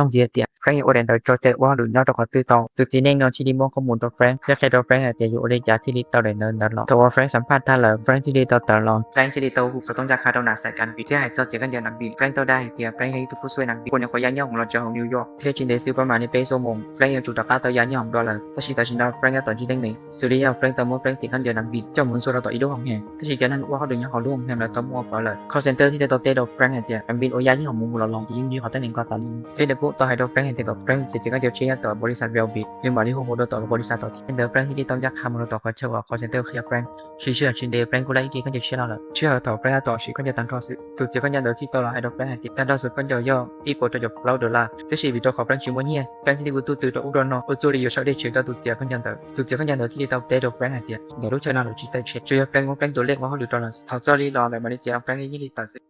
Nug ntxiv tias Frank yuav ua daim ntawv tso cai ua hauj lwm nyob rau qhov twg tau. Tus txiv neej no thiaj li muab qhov mus rau Frank thiab qhia rau Frank hais tias yuav ua li cas thiaj li tau daim ntawv ntawd los. Thaum uas Frank xam phaj tag lawm, Frank thiaj li tau tawm los. Frank thiaj li tau hu xov tooj ncaj qha rau nam xais kas npis thiab hais txog txiav khaub ncaws nam npis. Frank tau dag hais tias Frank yog ib tug pub xuj nam npis, kuj nyuam qhuav ya nyob hoom los txog hauv New York thiab tsis ntev xwb pob mam li peb xuab moos Frank yuav tsum rov qab tau ya nyob hoom dua lawm. Tab sis tam sim no Frank tab tom ntsib teeb meem, xws li yog Frank tau muab Frank txiav khaub ncaws nam npis coj mus ntxuaj rau tom ib lub hoos hem, tab sis cov neeg ua hauj lwm nyob hauv lub hoos hem lawv tau muab ua pov lawm. Call center thiaj li tau teb rau Frank hais tias nam npis uas ya nyob hoom mus los los nws yeej nyob qhov teeb nees ko tas li. Thiab nws kuj tau hais rau Frank hais tias kom Frank txiav txiav khaub ncaws tshiab nyob tom npolis Valley, nws mam li hu mus rau tom npolis tom thiab ntawd Frank thiaj li tau ncaj qha mus rau tom qhov chaw uas call center qhia Frank. Siv sij hawm tsis ntev Frank kuj laib ib ce khaub ncaws tshiab los lawm. Sij hawm thaum Frank tab tom siv khaub ncaws tag nrho xwb, tus txiav khaub ncaws ntawd thiaj tau los hais rau Frank hais tias tag nrho xwm khaub ncaws yog ib puas rau caum plaub dollar, tab sis vim rau qhov Frank tsis muaj nyiaj, Frank thiaj li ua tuj twg rau ub rau no ua txuj li yuav sawv dej tshem rau tus txiav khaub ncaws ntawd. Tus txiav khaub ncaws ntawd thiaj li tau teb rau Frank hais tias ntawm lub chaw no lawv tsis txawj tshem, tsuas yog Frank muab Frank tus lej ua hauj lwm rau lawv, thaum txog li los lawv mam li txiav Frank li yeej li tawm xwb.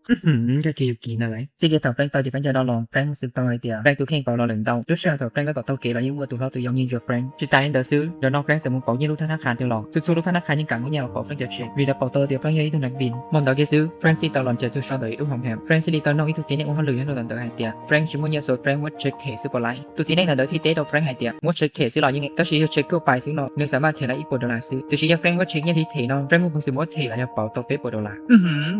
Ntag, ces yus kiv ntawd lawm. Txij kiag thaum Frank tau txiav khaub ncaws no los Frank xav tau hais tias Frank tus kheej pauv los lawm ntau. Lub sij hawm thaum Frank tab tom taug kev los yeej muaj tus hlob tus yau nyiag ntsuas Frank. Tsis tas li ntawd xwb, zaum no Frank txawm mus pauv nyiaj lub thab nab qha twg los txhua txhua lub thab nab qha yeej kam muaj nyiaj los pauv Frank cov tshem, vim lawv pauv tau tias Frank yog ib tug nas npis. Hmo ntawd kiag xwb Frank thiaj tau los ntsiag txog so ntawm ib lub hoos hem. Frank thiaj li tau nug ib tug txiv neej ua hauj lwm nyob rau ntawm ntawd hais tias Frank tsis muaj nyiaj xwb Frank muab tshem them xwb puas laib. Tus txiv neej ntawd thiaj teb rau Frank hais tias muab tshem them xwb los yeej, tab sis yog tshem tuaj pais xwb no nws xav mas them lawv ib puas dollar xwb, tiam sis yog Frank muab tshem nyiaj li them no Frank muaj peev xwm muab them los yog pauv tau peb puas dollar.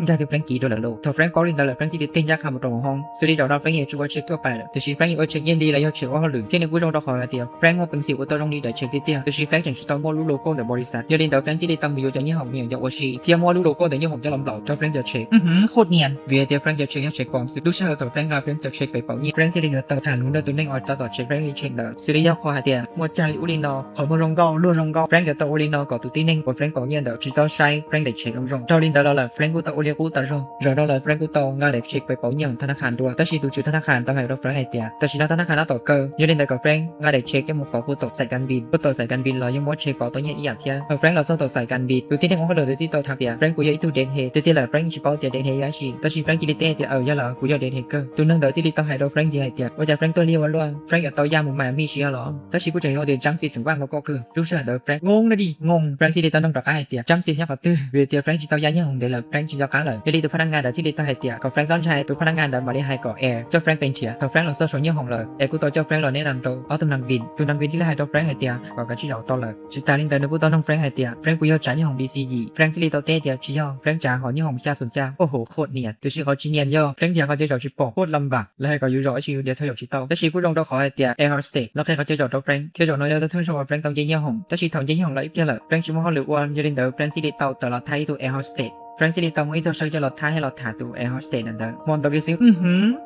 Ntag, twb Frank kiv rau lawm lauj. Thaum Frank paub li ntawd lawm Frank thiaj li tig ncaj qha mus rau hauv hoob. Xws li zaum no Frank yuav tsum ua tshem tuaj pais lawm, tiam sis Frank yuav ua tshem nyiaj li los yog tshem ua hauj lwm thiab nws kuj zoo rau qhov hais tias Frank muaj peev xwm ua tau zoo li daim tshem tiag tiag, tiam sis Frank tseem tsis tau muaj lub logo ntawm npolis, yog li ntawd Frank thiaj li tau mus yuav cov nyiaj hoom me nyuam ncov ua si thiab muab lub logo ntawm nyiaj hoom coj los nplaum rau Frank cov tshem. Qhov nias vim hais tias Frank cov tshem yog tshem pom xwb. Lub sij hawm thaum Frank nqa Frank cov tshem pem pauv nyiaj, Frank thiaj li yuav tau tham lus nrog tus neeg uas tab tom tshem Frank li tshem ntawd. Xws li yog qhov hais tias muaj tsag li ub li no, qhov muag zoo nkauj, luag zoo nkauj, Frank yuav tau ua li no kom tus tib neeg uas Frank pauv nyiaj ntawd tsis txhob saib Frank daim tshem zoo zoo. Dhau li ntawd los lawm Frank kuj tau ua li qub tag zog. Zaum no lawm Frank kuj tau nqa daim tshem pem pauv nyiaj hauv thab nab qha dua, tab sis tus tswv thab nab qha tau hais rau Frank hais tias tam sim no thab nab qha tab tom kaw, yog li ntawd kom Frank nqa daim tshem coj mus pauv puag tom xais kas npis, puag tom xais kas npis los yeej muab tshem pauv tau nyiaj ib yam thiab. Thaum Frank los txog tom xais kas npis, tus tij neej ua hauj lwm ntawd thiaj tau tham tias Frank kuj yog ib tug deadhead. Tiag tiag lawm Frank tsis paub tias deadhead yog dab tsi, tab sis Frank cia li teb tias aws yog lawm, kuv yog deadhead kawg. Tus neeg ntawd thiaj li tau hais rau Frank ntxiv hais tias ua cas Frank tuaj liaj ua luaj, Frank yuav tau yaj mus mam mij tsis yog los? Tab sis kuj tseem yog tias James tseem vaj nkaus koj kawg. Lub sij hawm ntawd Frank ngoo na di ngoo, Frank thiaj li tau nug rov qab hais tias James nyob qhov twg, vim tias Frank tsis tau yaj nyiaj hoom ntev lawm Frank tsis nco qab lawm. Yog li tus phab nab ngas ntawd thiaj li tau hais tias kom Frank txhob ntshai, tus phab nab ngas ntawd mam li hais kom Air coj Frank pem nrhiav. Thaum Frank los txog saum nyiaj hoom lawm, Air kuj tau coj Frank los neb las rau ob tug nas npis. Tus nas npis thiaj li hais rau Frank hais tias kom kav tsij zaum tau lawm. Tsis tas li ntawd nws kuj tau nug Frank hais tias Frank puas yog tsav nyiaj hoom B C yim. Frank thiaj li tau teb tias tsis yog, Frank tsav hom nyiaj hoom xya xoom xya. Ua hauv qhov nias, tiam sis qhov tsis nias yog Frank nrhiav qhov chaw zaum tsis pom, quaj lam vam. Lawv hais kom yus zaum tab sis yus nrhiav txhob zaum tsis tau, tab sis kuj zoo rau qhov hais tias Air Hostess los qhia qhov chaw zaum rau Frank, thiab zaum no yog thawj zaug uas Frank tau nce nyiaj hoom. Tab sis thaum nce nyiaj hoom los ib pliag lawm Frank tsis muaj hauj lwm ua, yog li ntawd Frank thiaj li tau tawm los thab ib tug Air Hostess. Frank thiaj li tau muaj ib txoj saw coj los thab thiab los tham tus Air Hostess ntawd. Hmo ntawd kiag xwb,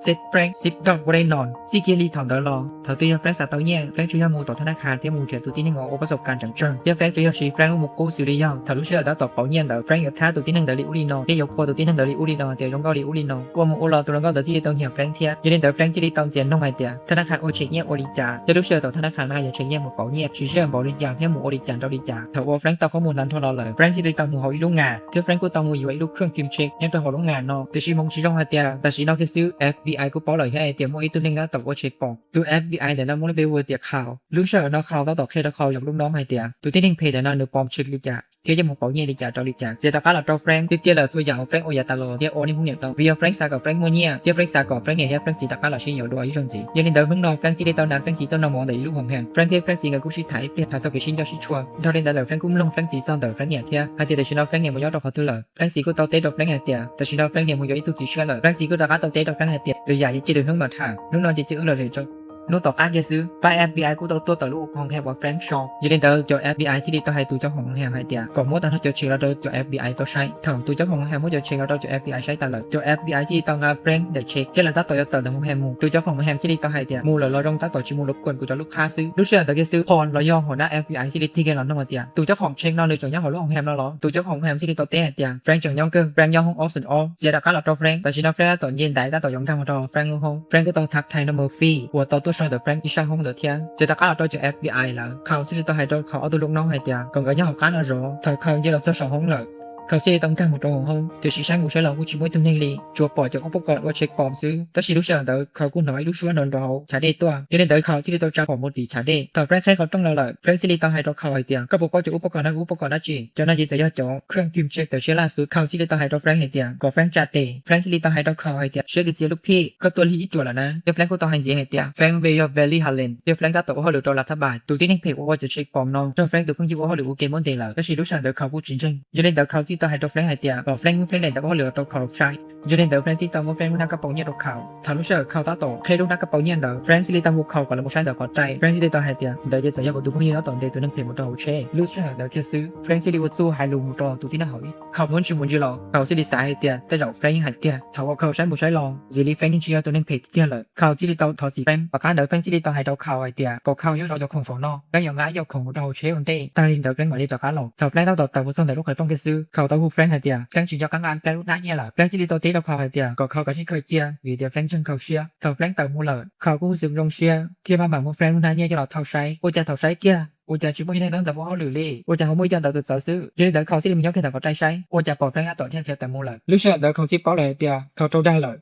xib Frank xib dog ua dej no, txij kiag li thaum ntawd los thaum twg yog Frank xav tau nyiaj Frank tsuas yog mus tom thab nab qha thiab mus nrhiav tus tij neeg uas ua pab xaum kas tseem tsawg, thiab Frank tsuas yog siv Frank lub mus qub xws li yog thaum lub sij hawm tab tom pauv nyiaj ntawd Frank yuav thab tus tij neeg ntawd li ub li no thiab yuav qhua tus tij neeg ntawd li ub li no tias zoo nkauj li ub li no. Ua mus ua los tus hluas nkauj ntawd thiaj li tau nyiam Frank thiab. Yog li ntawd Frank thiaj li tau ntxias noog hais tias thab nab qha ua tshem nyiaj ua li cas thiab lub sij hawm thaum thab nab qha no yuav tshem nyiaj mus pauv nyiaj siv sij hawm npaum li cas thiab mus ua li cas nraug li cas. Thaum uas Frank tau qhob mus hnav nrho los lawm Frank thiaj li tau mus hauv ib lub ngas thiab Frank kuj tau mus yuav ib lub khwj phim tshem nyob rau hauv lub ngas no. Tiam sis hmoov tsis zoo hais tias tam sim no kiag xwb F B I kuj paub lawm thiab hais tias muaj ib tug neeg tab tom ua tshem pom. Tus F B I ntawm no muaj lub npe hu tias Khau. Lub sij hawm no Khau tab tom qhia rau Khau yog lub no hais tias tus tij neeg phem ntawm no nws pom tshem li cas thiab yuav mus pauv nyiaj li cas rau li cas. Txiav rov qab los rau Frank tiag tiag lawm txhua yam uas Frank ua yav tas los thiab ua niaj hnub niam tau, vim yog Frank xav kom Frank muaj nyiaj thiab Frank xav kom Frank niam thiab Frank txiv rov qab los sib yuav dua ib zaug ntxiv. Yog li ntawd hnub no Frank thiaj li tau hnav Frank txiv tuaj noj mov ntawm ib lub hoos hem. Frank thiab Frank txiv nkawd kuj sib tham ib pliag tham txog kev sib nco sib tshua. Dhau li ntawd lawm Frank kuj mloog Frank txiv txog ntawm Frank niam thiab hais tias tam sim no Frank niam mus nyob rau qhov twg lawm. Frank txiv kuj tau teb rau Frank hais tias tam sim no Frank niam mus yuav ib tug txiv tshiab lawm. Frank txiv kuj rov qab tau teb rau Frank hais tias lwm yam ces cia lwm hnub mam tham, hnub no ces cia wb los zem tso. Hnub tom qab kiag xwb pab F B I kuj tau tuaj tom lub hoos hem uas Frank so. Yog li ntawd cov F B I thiaj li tau hais tus coj hoos hem hais tias kom muab tag nrho cov tshem los rau cov F B I tau saib. Thaum tus coj hoos hem muab cov tshem los rau cov F B I saib tas lawm, cov F B I thiaj li tau nqa Frank daim tshem thiab lawv tab tom yuav tawm ntawm hoos hem mus. Tus coj hoos hem thiaj li tau hais tias mus lawm los zoo, tab tom tsis mus rhuav kuv cov lub qab xwb. Lub sij hawm ntawd kiag xwb Paul los yog hom nab F B I thiaj li tig kiag los nug hais tias tus coj hoos tshem no nws tseem nyob hauv lub hoos hem no los? Tus coj hoos hem thiaj li tau teb hais tias Frank tseem nyob kawg, Frank nyob hoob Austin ob. Txiav rov qab los rau Frank, tam sim no Frank tab tom nce ntaiv tab tom yuav nkag mus rau hauv Frank lub hoob. Frank kuj tau tham thais rau Murphy uas tau tuaj so ntawm Frank ib sab hoob ntawd thiab. Txiav rov qab los rau cov F B I lawm, Khau thiaj li tau hais rau Khau ob tug lub no hais tias kom nkawd nyob hauv qab no zov. Thaum Khau nce los txog saum hoob lawm Khau thiaj li tau nkag mus rau hauv hoob, tiam sis saib mus saib los kuj tsis muaj ib tug neeg li, tsuas pom cov uj pob kom ua check bomb xwb. Tab sis lub sij hawm ntawd Khau kuj hnov ib lub suab nrov nrov hauv chav dej tuaj, yog li ntawd Khau thiaj li tau tsa phom mus tim chav dej. Thaum Frank qheb qhov rooj los lawm, Frank thiaj li tau hais rau Khau hais tias, koj puas paub cov uj pob kom no uj pob kom dab tsi? Cov no ces txawm yog cov khwj tim check tawv siab laj xwb. Khau thiaj li tau hais rau Frank hais tias kom Frank tsa tes. Frank thiaj li tau hais rau Khau hais tias, siab kis txias lub phij, koj tuaj lig ib cuam lawm na. Thiab Frank kuj tau hais ntxiv hais tias Frank vim yog Van Halen, thiab Frank tab tom ua hauj lwm rau Las Thas Bas, tus tib neeg phem uas ua cov check bomb no raug Frank tus phooj ywg ua hauj lwm ua ke muab ntes lawm. Tab sis lub sij hawm ntawd Khau kuj tsis ntseeg. Yog li ntawd Khau thiaj tau hais rau Frank hais tias kom Frank muab Frank daim ntawv ua hauj lwm rau Khau saib. Yog li ntawd Frank thiaj tau muab Frank lub hnab kab paus nyiaj rau Khau. Thaum lub sij hawm Khau tab tom qheb lub hnab kab paus nyiaj ntawd, Frank thiaj li tau hu Khau kom los mus saib ntawm qhov rai. Frank thiaj li tau hais tias ntawd ces txawm yog kuv tus phooj ywg tab tom ntes tus neeg phem mus rau hauv tsheb. Lub sij hawm ntawd thiaj xwb, Frank thiaj li ua txuj hais lus mus rau tus tib neeg hauv ib. Khau muab ntsis mus ntsis los, Khau thiaj li xav hais tias tej zaum Frank yeej hais tiag. Thaum uas Khau saib mus saib los, ntxim li Frank yeej tsis yog tus neeg phem tiag lawm. Khau thiaj li tau thov txim Frank. Tom qab ntawd Frank thiaj li tau hais rau Khau hais tias kom Khau yuav rau cov khoom saum no, Frank yuav nqa ib co khoom mus rau hauv tsheb ua ntej, tag li ntawd Frank mam li rov qab los. Thaum Frank tab tom tawm mus txog ntawm lub qhov rooj kiag xwb, Khau tau hu Frank hais tias Frank tsis nco qab nqa Frank lub hnab nyiaj lawm. Frank thiaj li tau teb rau Khau hais tias kom Khau kav tsij khaws cia vim tias Frank ntseeg Khau siab. Thaum Frank tawm mus lawm, Khau kuj hu xwm zoo siab thiab maj mam muab Frank lub hnab nyiaj coj los thauj saib. Ua cas thaum saib kiag ua cas tsis muaj ib tug neeg ntawd ua hauj lwm li, ua cas ho muaj ib co ntawv txawv xwb. Yog li ntawd Khau thiaj li mus nyob kiag ntawm qhov rai saib, ua cas pom Frank tab tom dhia khiav tawm mus lawm. Lub sij hawm ntawd Khau thiaj paub lawm hais tias Khau raug dag lawm.